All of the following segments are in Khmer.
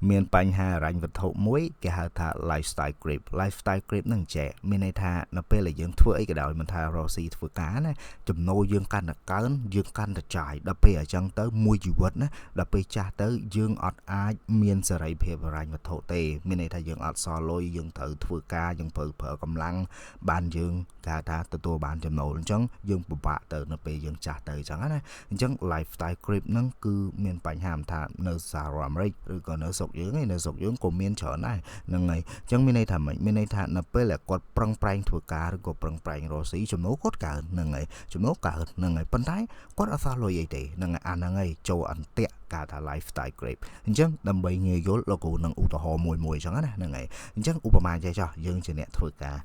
មានបញ្ហាហិរញ្ញវត្ថុមួយគេហៅថា lifestyle creep។ Lifestyle creep ហ្នឹងចេះមានន័យថានៅពេលដែលយើងធ្វើអីក៏ដោយមិនថារកស៊ីធ្វើការណាចំណូលយើងកាន់តែកើនយើងកាន់តែចាយដល់ពេលអញ្ចឹងទៅមួយជីវិតណាដល់ពេលចាស់ទៅយើងអត់អាចមានសេរីភាពហិរញ្ញវត្ថុទេមានន័យថាយើងអត់សល់លុយយើងត្រូវធ្វើការយើងត្រូវប្រើកម្លាំងបានយើងគេហៅថាទទួលបានចំណូលអញ្ចឹងយើងពិបាកទៅនៅពេលយើងចាស់ទៅអញ្ចឹងណាអញ្ចឹង lifestyle creep ហ្នឹងគឺមានបញ្ហាថានៅសហរដ្ឋអាមេរិកឬក៏នៅស្រុកយើងឯងនៅស្រុកយើងក៏មានច្រើនដែរហ្នឹងហើយអញ្ចឹងមានន័យថាម៉េចមានន័យថានៅពេលដែលគាត់ប្រឹងប្រែងធ្វើការឬក៏ប្រឹងប្រែងរកស៊ីចំណូលគាត់កើនហ្នឹងហើយចំណូលកើនហ្នឹងហើយប៉ុន្តែគាត់អត់សល់លុយអីទេហ្នឹងហើយអាហ្នឹងហើយចូលអន្ទាក់គេថា lifestyle creep។ អញ្ចឹងដើម្បីងាយយល់លោកគ្រូនឹងឧទាហរណ៍មួយមួយអញ្ចឹងណាហ្នឹងហើយអញ្ចឹងឧបមាចេះចោះយើងជាអ្នកធ្វើការ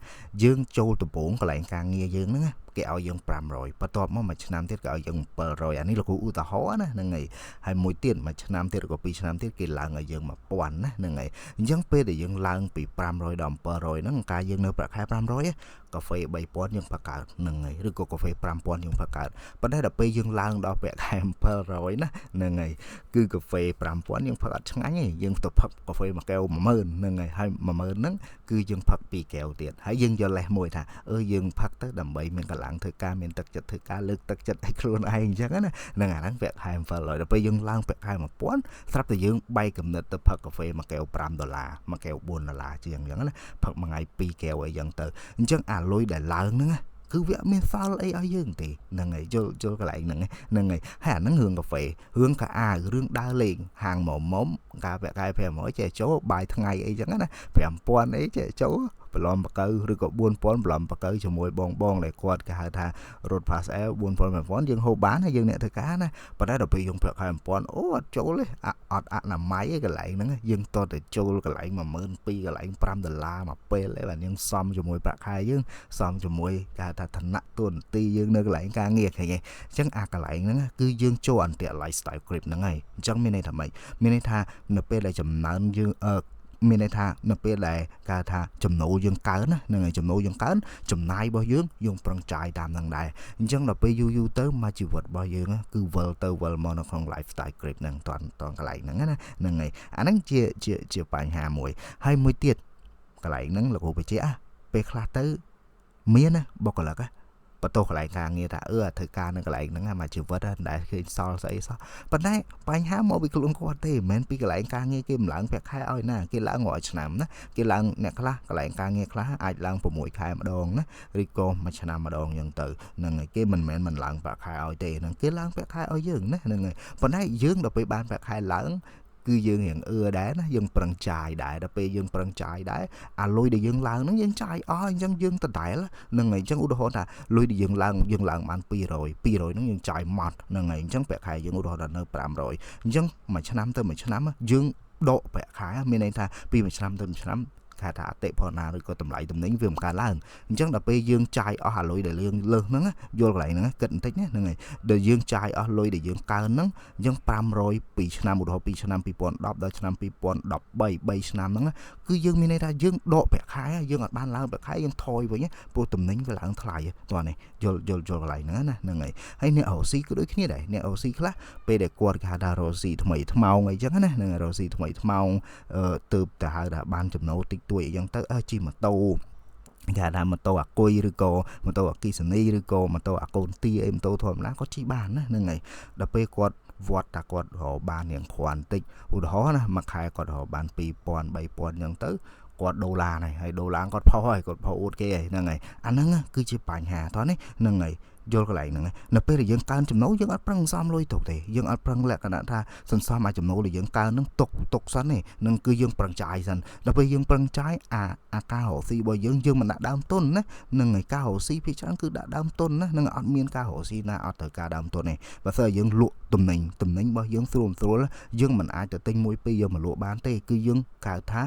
យើងចូលដំបូងកន្លែងការងារយើងហ្នឹងគេឲ្យយើង500បន្ទាប់មកមួយឆ្នាំទៀតគេឲ្យយើង700អានេះលោកគ្រូឧទាហរណ៍ណាហ្នឹងហើយហើយមួយទៀតមួយឆ្នាំទៀតឬក៏2ឆ្នាំទៀតគេឡើងឲ្យយើង1000ណាហ្នឹងហើយអញ្ចឹងពេលដែលយើងឡើងពី500ដល់700ហ្នឹងកាលយើងនៅប្រាក់ខែ500កាហ្វេ3000យើងផឹកកើតហ្នឹងហើយឬក៏កាហ្វេ5000យើងផឹកកើតប៉ុន្តែដល់ពេលយើងឡើងដល់ប្រាក់ខែ700ណាហ្នឹងហើយគឺកាហ្វេ5000យើងផឹកអត់ឆ្ងាញ់ទេយើងទៅផឹកកាហ្វេមួយកែវ10000ហ្នឹងហើយហើយ10000ហ្នឹងគឺយើងផឹក2កែវទៀតហើយយើងយកលេសមួយថាអឺយើងផឹកទៅដើម្បីមានកម្លាំងធ្វើការមានទឹកចិត្តធ្វើការលើកទឹកចិត្តឲ្យខ្លួនឯងអញ្ចឹងណាហ្នឹងអាហ្នឹងប្រាក់ខែ700ដល់ពេលយើងឡើងប្រាក់ខែ1000ស្រាប់តែយើងបែកកំណត់ទៅផឹកកាហ្វេមួយកែវ5ដុល្លារមួយកែវ4ដុល្លារជាងអញ្ចឹងណាផឹកមួយថ្ងៃ2កែវអីចឹងទៅអញ្ចឹងអាលុយដែលឡើងហ្នឹងគឺវាអត់មានសល់អីឲ្យយើងទេហ្នឹងហើយយល់យល់កន្លែងហ្នឹងហ្នឹងហើយហើយអាហ្នឹងរឿងកាហ្វេរឿងកាអាវរឿងដើរលេងហាងមុំមុំកាលប្រាក់ខែ500ចេះចូលបាយថ្ងៃអីចឹងណា5000អីចេះចូលប្រឡំបកៅឬក៏4000ប្រឡំបកៅជាមួយបងបងដែលគាត់គេហៅថារត់ pass L 4000 5000យើងហូបបានហើយយើងអ្នកធ្វើការណាប៉ុន្តែដល់ពេលយើងប្រាក់ខែ1000អូអត់ចូលទេអត់អនាម័យទេកន្លែងហ្នឹងយើងតតែចូលកន្លែង12000កន្លែង5ដុល្លារមួយពេលអីបាទយើងសំជាមួយប្រាក់ខែយើងសំជាមួយគេហៅថាឋានៈតួនាទីយើងនៅកន្លែងការងារឃើញទេអញ្ចឹងអាកន្លែងហ្នឹងគឺយើងចូលអន្ទាក់ lifestyle creep ហ្នឹងហើយអញ្ចឹងមានន័យថាម៉េចមានន័យថានៅពេលដែលចំណើនយើងអឺមានន័យថានៅពេលដែលគេថាចំណូលយើងកើនណាហ្នឹងហើយចំណូលយើងកើនចំណាយរបស់យើងយើងប្រឹងចាយតាមហ្នឹងដែរអញ្ចឹងដល់ពេលយូរយូរទៅមកជីវិតរបស់យើងគឺវិលទៅវិលមកនៅក្នុង lifestyle creep ហ្នឹងតន់តន់កន្លែងហ្នឹងណាហ្នឹងហើយអាហ្នឹងជាជាជាបញ្ហាមួយហើយមួយទៀតកន្លែងហ្នឹងលោកគ្រូបញ្ជាក់ពេលខ្លះទៅមានណាបុគ្គលិកបន្ទោសកន្លែងការងារថាអឺធ្វើការនៅកន្លែងហ្នឹងមកជីវិតមិនដែលឃើញសល់ស្អីសោះប៉ុន្តែបញ្ហាមកពីខ្លួនគាត់ទេមិនមែនពីកន្លែងការងារគេមិនឡើងប្រាក់ខែឲ្យណាគេឡើងរាល់ឆ្នាំណាគេឡើងអ្នកខ្លះកន្លែងការងារខ្លះអាចឡើង6ខែម្ដងណាឬក៏មួយឆ្នាំម្ដងអញ្ចឹងទៅហ្នឹងហើយគេមិនមែនមិនឡើងប្រាក់ខែឲ្យទេហ្នឹងគេឡើងប្រាក់ខែឲ្យយើងណាហ្នឹងហើយប៉ុន្តែយើងដល់ពេលបានប្រាក់ខែឡើងគឺយើងរៀងអឺដែរណាយើងប្រឹងចាយដែរដល់ពេលយើងប្រឹងចាយដែរអាលុយដែលយើងឡើងហ្នឹងយើងចាយអស់អញ្ចឹងយើងដដែលហ្នឹងហើយអញ្ចឹងឧទាហរណ៍ថាលុយដែលយើងឡើងយើងឡើងបាន200 200ហ្នឹងយើងចាយម៉ត់ហ្នឹងហើយអញ្ចឹងប្រាក់ខែយើងឧទាហរណ៍ថានៅ500អញ្ចឹងមួយឆ្នាំទៅមួយឆ្នាំយើងដកប្រាក់ខែមានន័យថាពីមួយឆ្នាំទៅមួយឆ្នាំគេថាអតិផរណាឬក៏តម្លៃតំណែងវាមិនកើនឡើងអញ្ចឹងដល់ពេលយើងចាយអស់អាលុយដែលយើងលើសហ្នឹងយល់កន្លែងហ្នឹងគិតបន្តិចណាហ្នឹងហើយដែលយើងចាយអស់លុយដែលយើងកើនហ្នឹងអញ្ចឹង500ពីឆ្នាំឧទាហរណ៍ពីឆ្នាំ2010ដល់ឆ្នាំ2013 3ឆ្នាំហ្នឹងគឺយើងមានន័យថាយើងដកប្រាក់ខែយើងអត់បានឡើងប្រាក់ខែយើងថយវិញព្រោះតំណែងវាឡើងថ្លៃតោះនេះយល់យល់យល់កន្លែងហ្នឹងណាហ្នឹងហើយហើយអ្នករកស៊ីក៏ដូចគ្នាដែរអ្នករកស៊ីខ្លះពេលដែលគាត់គេហៅថារកស៊ីថ្មីថ្មោងអីចឹងណាហ្នឹងរកស៊ីថ្មីថ្មោងទៅតែហៅថាបានចំណូលតិចតួចអីចឹងទៅជិះម៉ូតូគេថាម៉ូតូអាគុយឬក៏ម៉ូតូអគិសនីឬក៏ម៉ូតូអាកូនទាអីម៉ូតូធម្មតាគាត់ជិះបានណាហ្នឹងហើយដល់ពេលគាត់វត្តតាគាត់រកបានរៀងគ្រាន់តិចឧទាហរណ៍ណាមួយខែគាត់រកបាន2000 3000អញ្ចឹងទៅគាត់ដូឡានហើយហើយដូឡានគាត់ផុសហើយគាត់ផុសអួតគេហើយហ្នឹងហើយអាហ្នឹងគឺជាបញ្ហាតោះនេះហ្នឹងហើយយល់កន្លែងហ្នឹងនៅពេលដែលយើងកើនចំណូលយើងអត់ប្រឹងសំលុយទុកទេយើងអត់ប្រឹងលក្ខណៈថាសន្សំអាចំណូលដែលយើងកើនហ្នឹងទុកទុកសិនទេនឹងគឺយើងប្រឹងចាយសិនដល់ពេលយើងប្រឹងចាយអាអាការរកស៊ីរបស់យើងយើងមិនដាក់ដើមទុនណានឹងឯការរកស៊ីភាគច្រើនគឺដាក់ដើមទុនណានឹងអត់មានការរកស៊ីណាអត់ត្រូវការដើមទុនទេបើសិនយើងលក់តំណែងតំណែងរបស់យើងស្រួលស្រួលយើងមិនអាចទៅទិញមួយពីរយកមកលក់បានទេគឺយើងកៅថា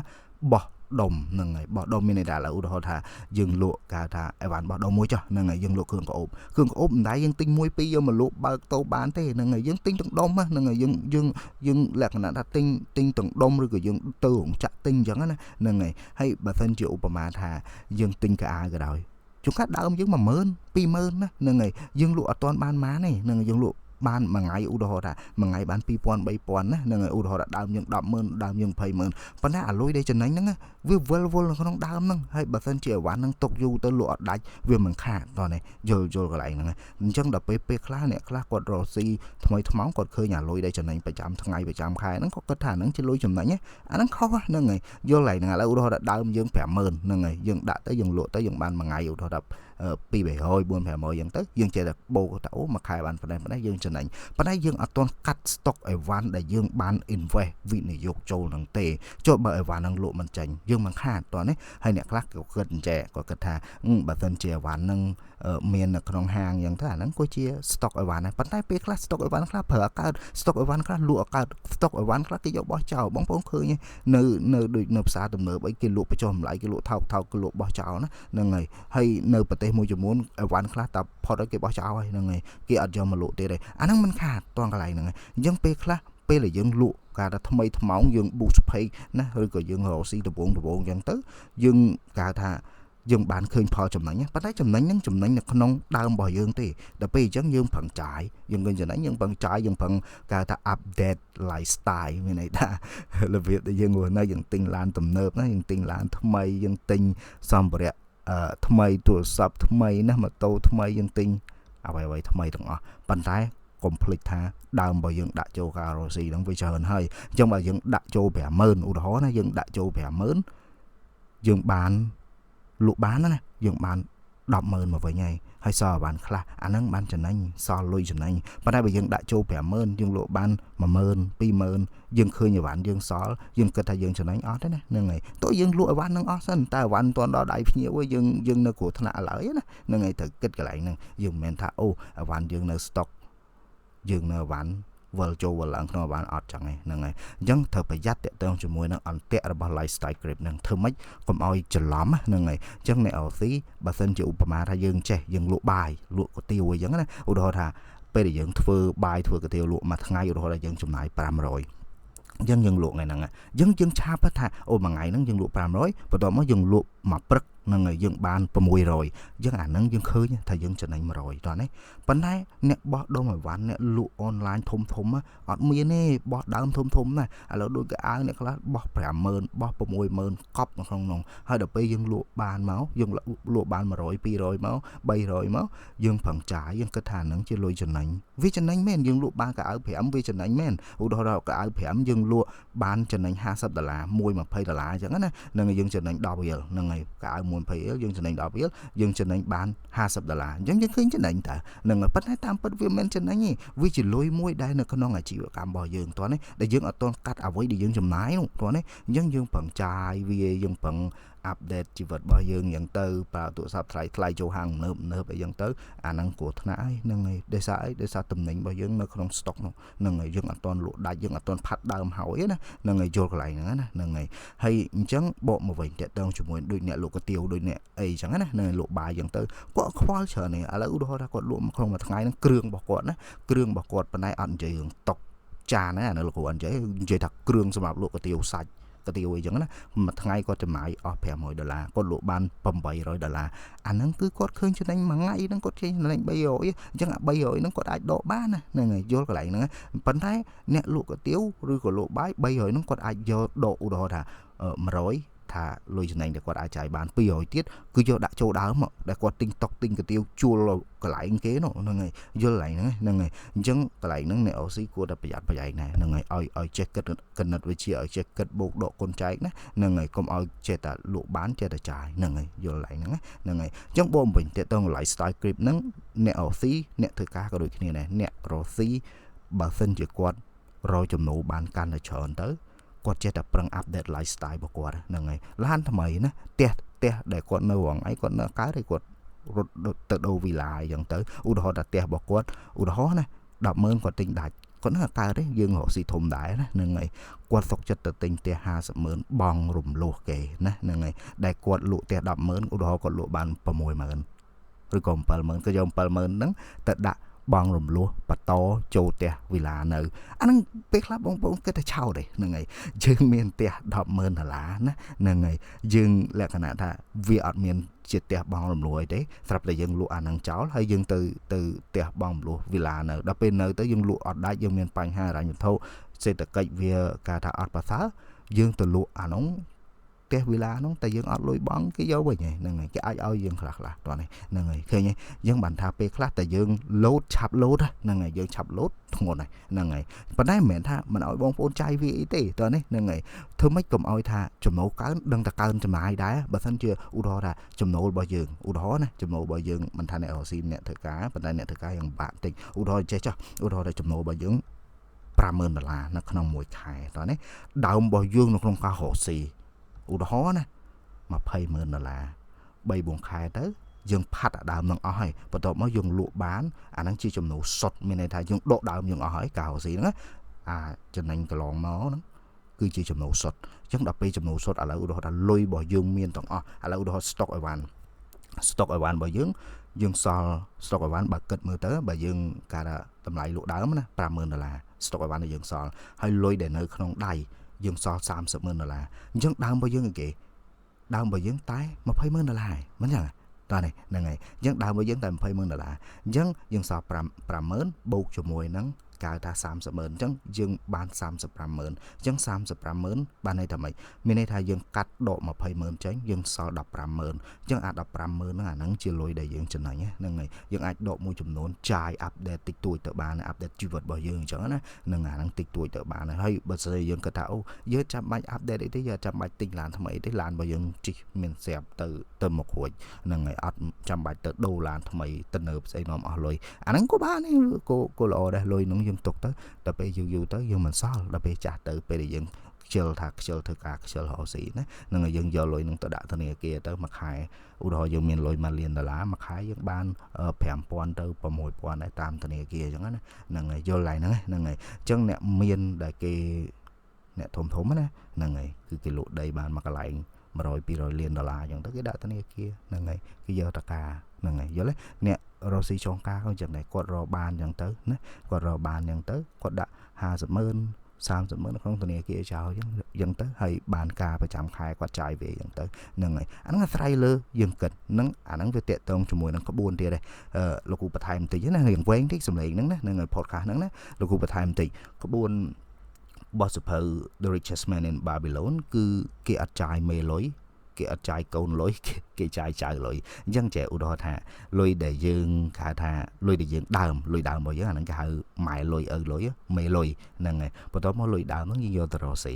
បោះដុំហ្នឹងហើយបោះដុំមានន័យថាឥឡូវឧទាហរណ៍ថាយើងលក់គេថាអីវ៉ាន់បោះដុំមួយចុះហ្នឹងហើយយើងលក់គ្រឿងក្អូបគ្រឿងក្អូបមិនដែរយើងទិញមួយពីរយកមកលក់បើកតូបបានទេហ្នឹងហើយយើងទិញទាំងដុំហ្នឹងហើយយើងយើងយើងលក្ខណៈថាទិញទិញទាំងដុំឬក៏យើងទៅរោងចក្រទិញអញ្ចឹងណាហ្នឹងហើយហើយបើសិនជាឧបមាថាយើងទិញកៅអៅក៏ដោយជួនកាលដើមយើង10000 20000ណាហ្នឹងហើយយើងលក់អត់ទាន់បានម៉ានទេហ្នឹងយើងលក់ បានមួយថ្ងៃឧទាហរណ៍ថាមួយថ្ងៃបាន2000 3000ណាហ្នឹងហើយឧទាហរណ៍ថាដើមយើង100000ដើមយើង200,000ប៉ុន្តែអាលុយដែលចំណេញហ្នឹងវាវិលវល់នៅក្នុងដើមហ្នឹងហើយបើសិនជាអីវ៉ាន់ហ្នឹងទុកយូរទៅលក់អត់ដាច់វាមិនខាតតោះនេះយល់យល់កន្លែងហ្នឹងអញ្ចឹងដល់ពេលពេលខ្លះអ្នកខ្លះគាត់រកស៊ីថ្មីថ្មោងគាត់ឃើញអាលុយដែលចំណេញប្រចាំថ្ងៃប្រចាំខែហ្នឹងគាត់គិតថាហ្នឹងជាលុយចំណេញអាហ្នឹងខុសហ្នឹងហើយយល់កន្លែងហ្នឹងឥឡូវឧទាហរណ៍ថាដើមយើង50000ហ្នឹងហើយយើងដាក់ទៅយើងលក់ទៅយើងបានមួយថ្ងៃឧទាហរណ៍ថា2 300 4 500អញ្ចឹងទៅយើងចេះតែបូកថាអូមួយខែបានប៉ុណ្ណេះប៉ុណ្ណេះយើងចំណេញប៉ុន្តែយើងអត់ទាន់កាត់ stock អីវ៉ាន់ដែលយើងបាន invest វិនិយោគចូលនឹងទេចុះបើអីវ៉ាន់នឹងលក់មិនចេញយើងមិនខាតតោះនេះហើយអ្នកខ្លះក៏គិតអញ្ចេះក៏គិតថាបើសិនជាអីវ៉ាន់នឹងមាននៅក្នុងហាងអញ្ចឹងទៅអាហ្នឹងក៏ជា stock អីវ៉ាន់ដែរប៉ុន្តែពេលខ្លះ stock អីវ៉ាន់ខ្លះប្រើអត់កើត stock អីវ៉ាន់ខ្លះលក់អត់កើត stock អីវ៉ាន់ខ្លះគេយកបោះចោលបងប្អូនឃើញនៅនៅដូចនៅផ្សារទំនើបអីគេលក់បញ្ចុះតម្លៃគេលក់ថោកថោកគេលក់បោះចោលណាហ្នឹងហើយហើយនៅប្រទេសមួយចំនួនអីវ៉ាន់ខ្លះតាផុតឲ្យគេបោះចោលហើយហ្នឹងហើយគេអត់យកមកលក់ទៀតទេអាហ្នឹងមិនខាតតងកន្លែងហ្នឹងអញ្ចឹងពេលខ្លះពេលដែលយើងលក់គេថាថ្មីថ្មោងយើង boost page ណាឬក៏យើងរកស៊ីដំបងដំបងអញ្ចឹងទៅយើងគេថាយើងបានឃើញផលចំណេញប៉ុន្តែចំណេញហ្នឹងចំណេញនៅក្នុងដើមរបស់យើងទេដល់ពេលអញ្ចឹងយើងប្រឹងចាយយើងឃើញចំណេញយើងប្រឹងចាយយើងប្រឹងគេថា update lifestyle មានន័យថារបៀបដែលយើងរស់នៅយើងទិញឡានទំនើបណាយើងទិញឡានថ្មីយើងទិញសម្ភារៈថ្មីទូរស័ព្ទថ្មីណាម៉ូតូថ្មីយើងទិញអ្វីអ្វីថ្មីទាំងអស់ប៉ុន្តែកុំភ្លេចថាដើមរបស់យើងដាក់ចូលការរកស៊ីហ្នឹងវាច្រើនហើយអញ្ចឹងបើយើងដាក់ចូល50000ឧទាហរណ៍ណាយើងដាក់ចូល50000យើងបានលក់បានណាយើងបាន100000មកវិញហើយហើយសល់បានខ្លះអាហ្នឹងបានចំណេញសល់លុយចំណេញប៉ុន្តែបើយើងដាក់ចូល50000យើងលក់បាន10000 20000យើងឃើញអីវ៉ាន់យើងសល់យើងគិតថាយើងចំណេញអត់ទេណាហ្នឹងហើយទោះយើងលក់អីវ៉ាន់ហ្នឹងអស់សិនតែអីវ៉ាន់មិនទាន់ដល់ដៃភ្ញៀវយើងយើងនៅគ្រោះថ្នាក់ឥឡូវណាហ្នឹងហើយត្រូវគិតកន្លែងហ្នឹងយើងមិនមែនថាអូអីវ៉ាន់យើងនៅ stock យើងនៅអីវ៉ាន់វិលចូលវិលឡើងក្នុងអីវ៉ាន់អត់ចឹងឯងហ្នឹងហើយអញ្ចឹងត្រូវប្រយ័ត្នតាក់ទងជាមួយនឹងអន្ទាក់របស់ lifestyle creep ហ្នឹងធ្វើម៉េចកុំឲ្យច្រឡំហ្នឹងហើយអញ្ចឹងអ្នក OC បើសិនជាឧបមាថាយើងចេះយើងលក់បាយលក់គុយទាវអីចឹងណាឧទាហរណ៍ថាពេលដែលយើងធ្វើបាយធ្វើគុយទាវលក់មួយថ្ងៃឧទាហរណ៍ថាយើងចំណាយ500អញ្ចឹងយើងលក់ថ្ងៃហ្នឹងយើងយើងឆាប់ថាអូមួយថ្ងៃហ្នឹងយើងលក់500បន្ទាប់មកយើងលក់មួយព្រឹកហ្នឹងហើយយើងបាន600យើងអាហ្នឹងយើងឃើញថាយើងចំណេញ100តោះនេះប៉ុន្តែអ្នកបោះដុំអីវ៉ាន់អ្នកលក់អនឡាញធំធំអត់មានទេបោះដើមធំធំណាឥឡូវដូចកៅអៅអ្នកខ្លះបោះ50000បោះ60000កប់នៅក្នុងនោះហើយដល់ពេលយើងលក់បានមកយើងលក់បាន100 200មក300មកយើងប្រឹងចាយយើងគិតថាហ្នឹងជាលុយចំណេញវាចំណេញមែនយើងលក់បានកៅអៅ5វាចំណេញមែនឧទាហរណ៍កៅអៅ5យើងលក់បានចំណេញ50ដុល្លារ1 20ដុល្លារអញ្ចឹងណាហ្នឹងយើងចំណេញ10រៀលហ្នឹងហើយកៅអៅ1 20រៀលយើងចំណេញ10រៀលយើងចំណេញបាន50ដុល្លារអញ្ចឹងយើងឃើញចំណេញតើហ្នឹងហើយប៉ុន្តែតាមពិតវាមិនចំណេញទេវាជាលុយមួយដែលនៅក្នុងអាជីវកម្មរបស់យើងតោះនេះដែលយើងអត់ទាន់កាត់អ្វីដែលយើងចំណាយនោះតោះនេះអញ្ចឹងយើងប្រឹងចាយវាយើងប្រឹង update ជីវិតរបស់យើងអញ្ចឹងទៅប្រើទូរស័ព្ទថ្លៃថ្លៃចូលហាងនើបនើបអីចឹងទៅអាហ្នឹងគ្រោះថ្នាក់ហើយហ្នឹងហើយដោយសារអីដោយសារតំណែងរបស់យើងនៅក្នុង stock នោះហ្នឹងហើយយើងអត់ទាន់លក់ដាច់យើងអត់ទាន់ផាត់ដើមហើយណាហ្នឹងហើយយល់កន្លែងហ្នឹងណាហ្នឹងហើយហើយអញ្ចឹងបកមកវិញតកតងជាមួយដូចអ្នកលក់កាទៀវដូចអ្នកអីចឹងណាហ្នឹងលក់បាយចឹងទៅគាត់ខ្វល់ច្រើននេះឥឡូវឧទាហរណ៍ថាគាត់លក់ក្នុងមួយថ្ងៃហ្នឹងគ្រឿងរបស់គាត់ណាគ្រឿងរបស់គាត់ប៉ុន្តែអត់និយាយរឿងតុកចានណាអានៅលោកគ្រូអត់និយាយនិយាយថាគ្រឿងសម្រាប់លក់កាទៀវសាច់កាទៀវអីចឹងណាមួយថ្ងៃគាត់ចំណាយអស់500ដុល្លារគាត់លក់បាន800ដុល្លារអាហ្នឹងគឺគាត់ឃើញចំណេញមួយថ្ងៃហ្នឹងគាត់ឃើញចំណេញ300អញ្ចឹងអា300ហ្នឹងគាត់អាចដកបានណាហ្នឹងហើយយល់កន្លែងហ្នឹងប៉ុន្តែអ្នកលក់កាទៀវឬក៏លក់បាយ300ហ្នឹងគាត់អាចយកដកឧទាហរណ៍ថា100ថាលុយចំណេញដែលគាត់អាចចាយបាន200ទៀតគឺយកដាក់ចូលដើមមកដែលគាត់ទិញតុកទិញកាទៀវជួលកន្លែងគេនោះហ្នឹងហើយយល់កន្លែងហ្នឹងហ្នឹងហើយអញ្ចឹងកន្លែងហ្នឹងអ្នកអូស៊ីគួរតែប្រយ័ត្នប្រយែងដែរហ្នឹងហើយឲ្យឲ្យចេះគិតគណិតវិទ្យាឲ្យចេះគិតបូកដកគុណចែកណាហ្នឹងហើយកុំឲ្យចេះតែលក់បានចេះតែចាយហ្នឹងហើយយល់កន្លែងហ្នឹងហ្នឹងហើយអញ្ចឹងបងវិញតើតង lifestyle creep ហ្នឹងអ្នកអូស៊ីអ្នកធ្វើការក៏ដូចគ្នាដែរអ្នករកស៊ីបើសិនជាគាត់រកចំណូលបានកាន់តែច្រើនទៅគាត់ចេះតែប្រឹង update lifestyle របស់គាត់ហ្នឹងហើយឡានថ្មីណាផ្ទះផ្ទះដែលគាត់នៅរងអីគាត់នៅកើតឯគាត់រត់ទៅដូរវីឡាអញ្ចឹងទៅឧទាហរណ៍ថាផ្ទះរបស់គាត់ឧទាហរណ៍ណា100000គាត់ទិញដាច់គាត់នៅកើតទេយើងរកស៊ីធំដែរណាហ្នឹងហើយគាត់សុកចិត្តទៅទិញផ្ទះ500,000បងរំលោះគេណាហ្នឹងហើយដែលគាត់លក់ផ្ទះ100000ឧទាហរណ៍គាត់លក់បាន60000ឬក៏70000ក៏យក70000ហ្នឹងទៅដាក់ បងរំលោះបន្តចូលផ្ទះវិឡានៅអាហ្នឹងពេលខ្លះបងប្អូនគិតតែឆោតទេហ្នឹងហើយយើងមានផ្ទះ100,000ដុល្លារណាហ្នឹងហើយយើងលក្ខណៈថាវាអត់មានជាផ្ទះបងរំលោះអីទេស្រាប់តែយើងលក់អាហ្នឹងចោលហើយយើងទៅផ្ទះបងរំលោះវិឡានៅដល់ពេលនៅទៅយើងលក់អត់ដាច់យើងមានបញ្ហាហិរញ្ញវត្ថុសេដ្ឋកិច្ចវាគេថាអត់ប្រសើរយើងទៅលក់អានោះផ្ទះវិឡានោះតែយើងអត់លុយបង់គេយកវិញហ្នឹងហើយគេអាចឲ្យយើងខ្លះខ្លះតោះនេះហ្នឹងហើយឃើញទេយើងបានថាពេលខ្លះតែយើងលោតឆាប់លោតហ្នឹងហើយយើងឆាប់លោតធ្ងន់ហើយហ្នឹងហើយប៉ុន្តែមិនមែនថាមិនឲ្យបងប្អូនចាយវាអីទេតោះនេះហ្នឹងហើយធ្វើម៉េចកុំឲ្យថាចំណូលកើនដឹងតែកើនចំណាយដែរបើសិនជាឧទាហរណ៍ថាចំណូលរបស់យើងឧទាហរណ៍ណាចំណូលរបស់យើងមិនថាអ្នករកស៊ីអ្នកធ្វើការប៉ុន្តែអ្នកធ្វើការយ៉ាងបាក់តិចឧទាហរណ៍ចេះចុះឧទាហរណ៍ថាចំណូលរបស់យើង50,000ដុល្លារនៅក្នុងមួយខែតោះនេះដើមរបស់យើងនៅក្នុងការរកស៊ីឧទាហរណ៍ណា20,000ដុល្លារ3 4ខែទៅយើងផាត់អាដើមនឹងអស់ហើយបន្ទាប់មកយើងលក់បានអាហ្នឹងជាចំណូលសុទ្ធមានន័យថាយើងដកដើមយើងអស់ហើយការរកស៊ីហ្នឹងអាចំណេញកន្លងមកហ្នឹងគឺជាចំណូលសុទ្ធអញ្ចឹងដល់ពេលចំណូលសុទ្ធឥឡូវឧទាហរណ៍ថាលុយរបស់យើងមានទាំងអស់ឥឡូវឧទាហរណ៍ stock អីវ៉ាន់ stock អីវ៉ាន់របស់យើងយើងសល់ stock អីវ៉ាន់បើគិតមើលទៅបើយើងគេថាតម្លៃលក់ដើមណា50,000ដុល្លារ stock អីវ៉ាន់ដែលយើងសល់ហើយលុយដែលនៅក្នុងដៃយើងសល់30,000ដុល្លារអញ្ចឹងដើមរបស់យើងគេដើមរបស់យើងតែ20,000ដុល្លារមិនចឹងតើនេះហ្នឹងហើយអញ្ចឹងដើមរបស់យើងតែ20,000ដុល្លារអញ្ចឹងយើងសល់50,000បូកជាមួយនឹងកៅថា30,000អញ្ចឹងយើងបាន35,000អញ្ចឹង35,000បានន័យថាម៉េចមានន័យថាយើងកាត់ដក20,000ចេញយើងសល់15,000អញ្ចឹងអា15,000ហ្នឹងអាហ្នឹងជាលុយដែលយើងចំណេញហ្នឹងហើយយើងអាចដកមួយចំនួនចាយ update តិចតួចទៅបាន update ជីវិតរបស់យើងអញ្ចឹងណាហ្នឹងអាហ្នឹងតិចតួចទៅបានហើយបើស្អីយើងគិតថាអូយើងចាំបាច់ update អីទេយើងចាំបាច់ទិញឡានថ្មីទេឡានរបស់យើងជិះមានស្រាប់ទៅមករួចហ្នឹងហើយអត់ចាំបាច់ទៅដូរឡានថ្មីទៅនៅស្អីនាំអស់លុយអាហ្នឹងក៏បានក៏ល្អដែរលុយហ្នឹងយើងទុកទៅដល់ពេលយូរយូរទៅយើងមិនសល់ដល់ពេលចាស់ទៅពេលដែលយើងខ្ជិលថាខ្ជិលធ្វើការខ្ជិលរកស៊ីណានឹងឲ្យយើងយកលុយនឹងទៅដាក់ធនាគារទៅមួយខែឧទាហរណ៍យើងមានលុយ1លានដុល្លារមួយខែយើងបាន5000ទៅ6000ដែរតាមធនាគារអញ្ចឹងណាហ្នឹងហើយយល់ឡើយហ្នឹងហ្នឹងហើយអញ្ចឹងអ្នកមានដែលគេអ្នកធំធំណាហ្នឹងហើយគឺគេលក់ដីបានមួយកន្លែង100 200លានដុល្លារអញ្ចឹងទៅគេដាក់ធនាគារហ្នឹងហើយគេយកតកាហ្នឹងហើយយល់ទេអ្នករកស៊ីចុងការក៏អញ្ចឹងដែរគាត់រកបានអញ្ចឹងទៅណាគាត់រកបានអញ្ចឹងទៅគាត់ដាក់50,000 30,000នៅក្នុងធនាគារចោលអញ្ចឹងទៅហើយបានការប្រចាំខែគាត់ចាយវាអញ្ចឹងទៅហ្នឹងហើយអាហ្នឹងអាស្រ័យលើយើងគិតហ្នឹងអាហ្នឹងវាតាក់ទងជាមួយនឹងក្បួនទៀតដែរលោកគ្រូបន្ថែមបន្តិចណារៀងវែងតិចសំឡេងហ្នឹងណាហ្នឹងហើយ podcast ហ្នឹងណាលោកគ្រូបន្ថែមបន្តិចក្បួនបោះសភៅ The Richest Man in Babylon គឺគេអត់ចាយមេលុយគេអត់ចាយកូនលុយគេចាយចៅលុយអញ្ចឹងចេះឧទាហរណ៍ថាលុយដែលយើងគេហៅថាលុយដែលយើងដើមលុយដើមរបស់យើងអាហ្នឹងគេហៅម៉ែលុយឪលុយមេលុយហ្នឹងហើយបន្ទាប់មកលុយដើមហ្នឹងយើងយកទៅរកស៊ី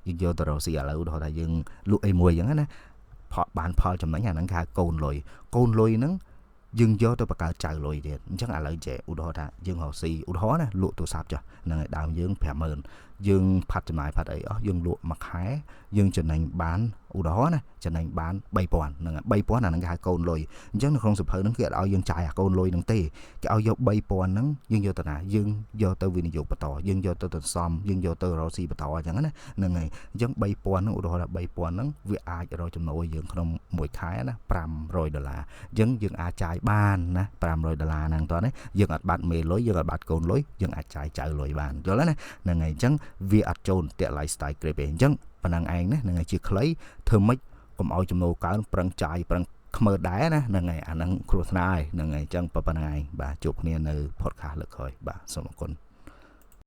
យើងយកទៅរកស៊ីឥឡូវឧទាហរណ៍ថាយើងលក់អីមួយអញ្ចឹងណាផលបានផលចំណេញអាហ្នឹងគេហៅកូនលុយកូនលុយហ្នឹងយើងយកទៅបង្កើតចៅលុយទៀតអញ្ចឹងឥឡូវចេះឧទាហរណ៍ថាយើងរកស៊ីឧទាហរណ៍ណាលក់ទូរស័ព្ទចុះហ្នឹងហើយដើមយើង50000យើងផាត់ចំណាយផាត់អីអស់យើងលក់មួយខែយើងចំណេញបានឧទាហរណ៍ណាចំណេញបាន3000ហ្នឹង3000អាហ្នឹងគេហៅកូនលុយអញ្ចឹងនៅក្នុងសភៅហ្នឹងគេអត់ឲ្យយើងចាយអាកូនលុយហ្នឹងទេគេឲ្យយក3000ហ្នឹងយើងយកទៅណាយើងយកទៅវិនិយោគបន្តយើងយកទៅសន្សំយើងយកទៅរកស៊ីបន្តអញ្ចឹងណាហ្នឹងហើយអញ្ចឹង3000ហ្នឹងឧទាហរណ៍ថា3000ហ្នឹងវាអាចរកចំណូលយើងក្នុងមួយខែណា500ដុល្លារអញ្ចឹងយើងអាចចាយបានណា500ដុល្លារហ្នឹងតោះណាយើងអត់បាត់មេលុយយើងអត់បាត់កូនលុយយើងអាចចាយចៅលុយបានយល់ទេណាហ្នឹងហើយអញ្ចឹងវាអត់ចូលតាក់ lifestyle creep ទេអញ្ចឹងប៉ុណ្ណឹងឯងណាហ្នឹងហើយជាខ្លីធ្វើម៉េចកុំឲ្យចំណូលកើនប្រឹងចាយប្រឹងខ្មើដែរណាហ្នឹងហើយអាហ្នឹងគ្រោះថ្នាក់ហើយហ្នឹងហើយអញ្ចឹងប៉ុណ្ណឹងឯងបាទជួបគ្នានៅ podcast លើកក្រោយបាទសូមអរគុណ